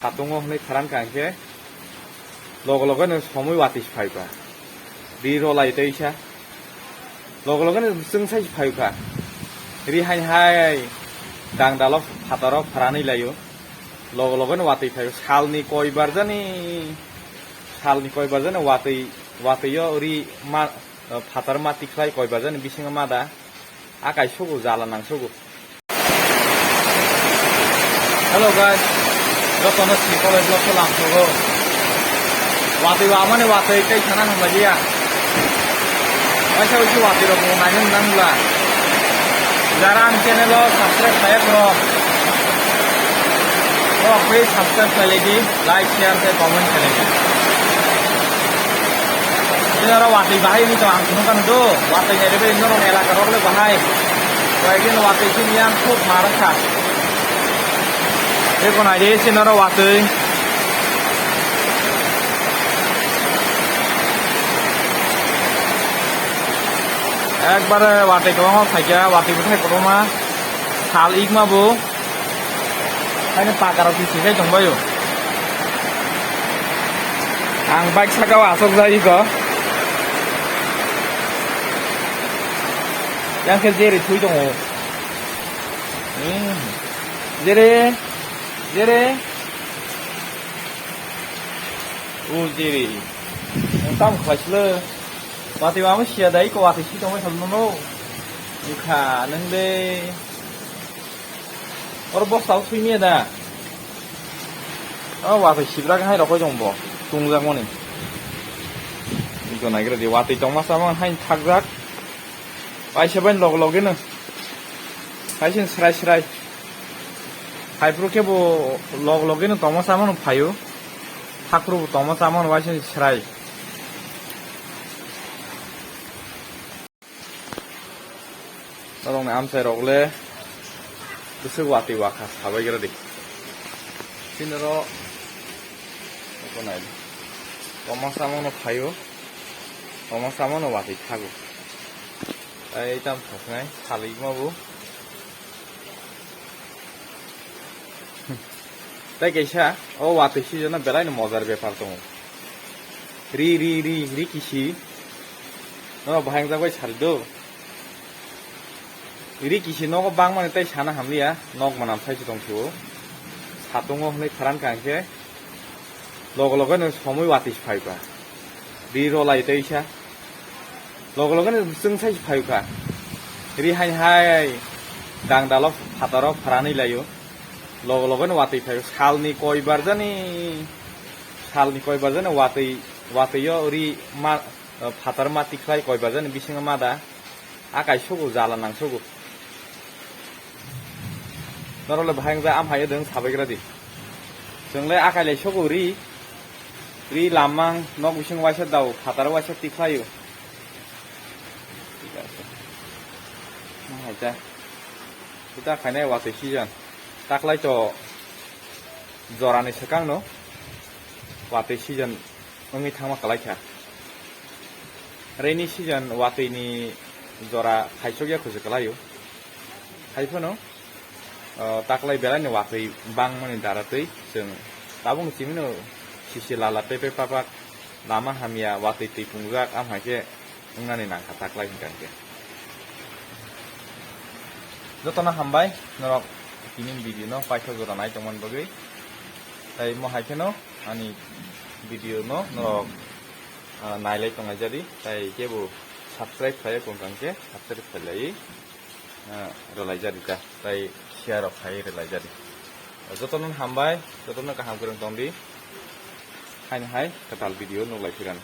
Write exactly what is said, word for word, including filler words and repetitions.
Satungo hwnwi pharan ka hinkhe logo logo no somoi watwi phai kha. Ri rolai tei sa. Logo logo no chwng sai phai kha. Ri hai hai dang dalo phataro pharani laio. Logo logo no watwi phai kha. Salni koi barjani, salni koi barjani watwi, watwi yo ri ma, phatar ma tikhlai koi barjani bisingo ma da. Akai sugu jala nang sugu. Hello guys, jotono si college vlog ko lam sugo. Watwi wa mane watwi tei sana hambai ya. Waisa wisi watwi rok mo nai nang la. Jara ang channel o subscribe kaya kro. Oh, please subscribe kaya di, like, share, tei comment kaya di. Ini oro watwi bahai ini to ang kuno kan do. Watwi ni rebe ini oro elaka rok le bahai. Kaya gini watwi sini yang khub marasa. Eko nai de sini oro watwi. Ekbare watwi kwbangma phaikha, watwi bwthai kwbangma sal ikma bo. Haino pakarok kisi khai tongbaio. Ang bike saka o asok jai iko. Yang khe jeri thui tongo. Hmm. Jere, jere. O jere. Ang tam khlai silo. Watwi mamo siya dai ko watwi si tongbai salo no. Ikha nang de. Oro bosta o thwi miya da. O watwi sibra hai rokoi jong bo. Tungjak mani. Iko naigra di watwi tongma sama hai thakjak. Paisa bai log logeno. Paisa srai srai. Hai phuru khe bo log logeno tongma sama no phaio. Hakhru bo tongma sama no waisa srai. Norokni amchai rok le bwswk watwi wakha sabai gra di. Chini oro eko nai di. Tongma sama no phaio. Tongma sama no watwi thago. Tei tam thoknai salai ma bo. Tei kaisa o watwi season o belai no mojar bepar tongo. Ri, ri, ri, ri kisi. Norok bahai wngjak bai sari do. Ri kisi nogo bangmani tei sana hamliya, nok manam sai se tong phio. Satungo hwnwi pharan ka hinkhe. Logo logo no somoi watwi phai ba. Ri rolai tei sa. Logo logo no chwng sai phai kha. Ri hai hai dang dalo phataro pharani laio. Logo logo no watwi phai salni koi barjani, salni koi barjani watwi, watwi yo ri ma, phatar ma tikhlai koi barjani bisingo ma da. Akai sugu jala nang sugu. Norok le bahai wngjak, am hai dwng sabai gra di. Chwng le akai lai sogo ri, ri lamang nok bising waisa dao, phatar waisa tikhlaio. Thik ase. Hai ta. Kita khainai watwi season. Taklai to jorani swkang no watwi season wngwi thangma kwlai kha. Rainy season watwi ni jora khaisok ya khusu kwlaio. Hai phano, o, taklai belai ni watwi bangmani dara twi chwng tabuk ni simi no sisi lala pepe papak lama hamya watwi twi pungjak, am hai khe wngnani nangkha taklai hwnkha hwnkhe. Jotono hambai norok tini video no paithak jora nai tongmani bagwi. Tai mo hai kheno ani video no norok, ah, nailai tongnai jadi, tai kebo subscribe khlai tong kha hwnkhe subscribe khlai lai, ah, rwlai jadi ta, tai share rok khai rwlai jadi. Jotono hambai, jotono kaham kwrwng tong di. Haino hai kwtal video nuk lai phirano.